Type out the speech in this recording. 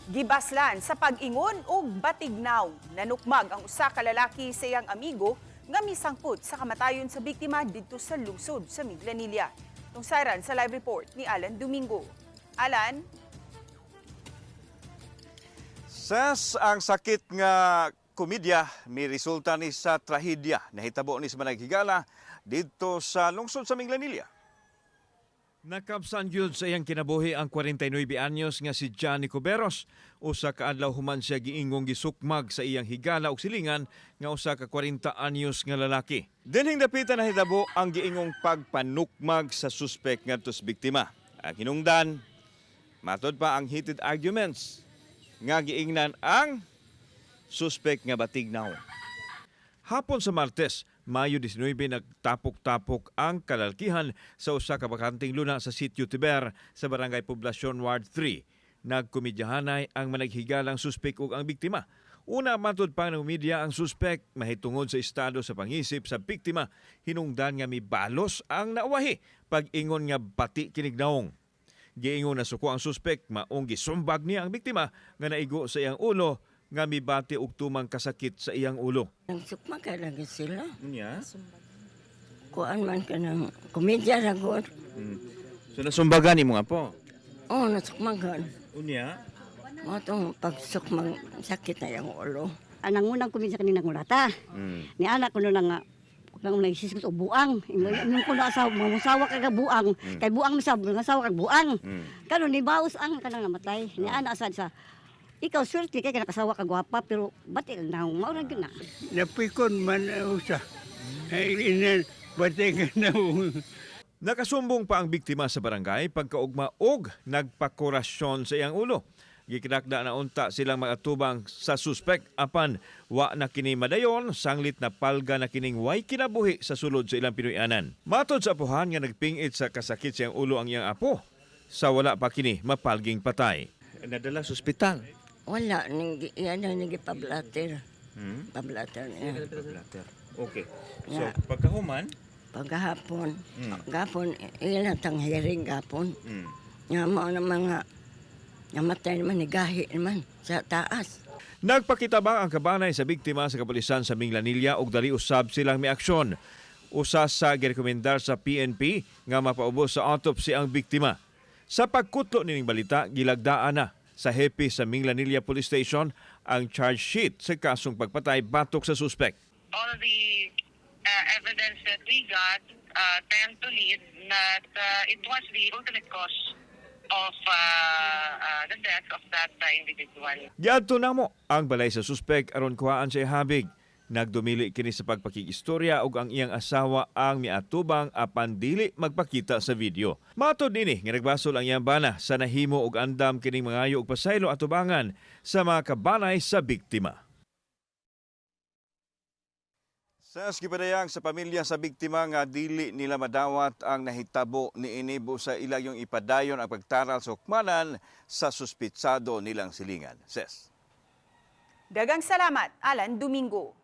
Gibaslan sa pag-ingon og batignaw. Nanukmag ang usa ka lalaki sa iyang amigo nga misangpot sa kamatayon sa biktima didto sa lungsod sa Minglanilla. Tungsaran sa live report ni Alan Domingo. Alan? Ses, ang sakit nga komedya mi resulta ni sa trahedya nahitabo ni sa managhigala didto sa lungsod sa Minglanilla. Nakabsan gyud sa iyang kinabuhi ang 49 anyos nga si Johnny Cuberos. Usa ka adlaw human siya giingong gisukmag sa iyang higala og silingan nga usa ka 40 anyos nga lalaki. Dinhing dapita nahitabo ang giingong pagpanukmag sa suspek ngadto sa biktima. Ang hinungdan, matod pa ang heated arguments nga giingnan ang suspek nga batignaw. Hapon sa Martes, Mayo 19, nagtapok-tapok ang kalalkihan sa usa ka bakanteng luna sa Sitio Tiber sa Barangay Poblacion, Ward 3. Nagkomedyahanay ang managhigalang suspek ug ang biktima. Una, matod pa ng media ang suspek mahitungod sa estado sa pangisip sa biktima, hinungdan nga mibalos ang nauwahi pag-ingon nga bati kinig naong. Giingon na suko ang suspek, maong gisumbag niya ang biktima nga naigo sa iyang ulo nga mibati og tumang kasakit sa iyang ulo. Nang sukma ka lagi sila. Unya? Kuan man ka ng komedya ra gud. So nasumbagan nimo nga po. Oh, nasukmagan. Unya? Mao tong pagsukmang sakit na yung ulo. Ang nangunang ko minsan kanina ngulata. Ni anak ko na nga nang nagsiskus og buang. Ingon ko na sa mga musawa kag buang. Kay buang misab, mga sawa kag buang. Karon ni baos ang kanang namatay. Ni anak sad sa ikaw swerte kay nakasawa ka gwapa, pero batil na mao ra gyud na. Napikon man usa. Ay, ina, batay ka na. Nakasumbong pa ang biktima sa barangay pagkaugma og nagpakurasyon sa iyang ulo. Gikidakda na unta silang magatubang sa suspek apan wa na kini madayon sanglit na palga na kining way kinabuhi sa sulod sa ilang Pinoyanan. Matod sa apuhan nga nagpingit sa kasakit sa iyang ulo ang iyang apo sa wala pa kini mapalging patay. Nadala sa ospital. Wala, ning, yan ang nagipablater. Pablater niya. Okay. So Yeah. pagkahuman, Pagkahapon, gapon, ilan tang hearing gapon. Nga mao na mga namatay naman, nigahi naman sa taas. Nagpakitabang ang kabanay sa biktima sa kapulisan sa Minglanilla ug dali usab silang miaksyon. Usa sa girekomendar sa PNP nga mapaubos sa autopsy ang biktima. Sa pagkutlo nining balita, gilagdaan na sa hepe sa Minglanilla Police Station ang charge sheet sa kasong pagpatay batok sa suspek. All the evidence that we got tend to lead that it was the ultimate cause of the death of that individual. Giadto namo ang balay sa suspek aron kuhaan siya habig. Nagdumili kini sa pagpakikistorya ug ang iyang asawa ang miatubang apan dili magpakita sa video. Matod nini nga nagbasol ang iyang bana sa nahimo og andam kining mangayo og pasaylo atubangan sa mga kabanay sa biktima. Sa gipadayag sa pamilya sa biktima nga dili nila madawat ang nahitabo niini sa ilang yung ipadayon ang pagtaral sa hukmanan sa suspitsado nilang silingan. Ses. Dagang salamat, Alan Domingo.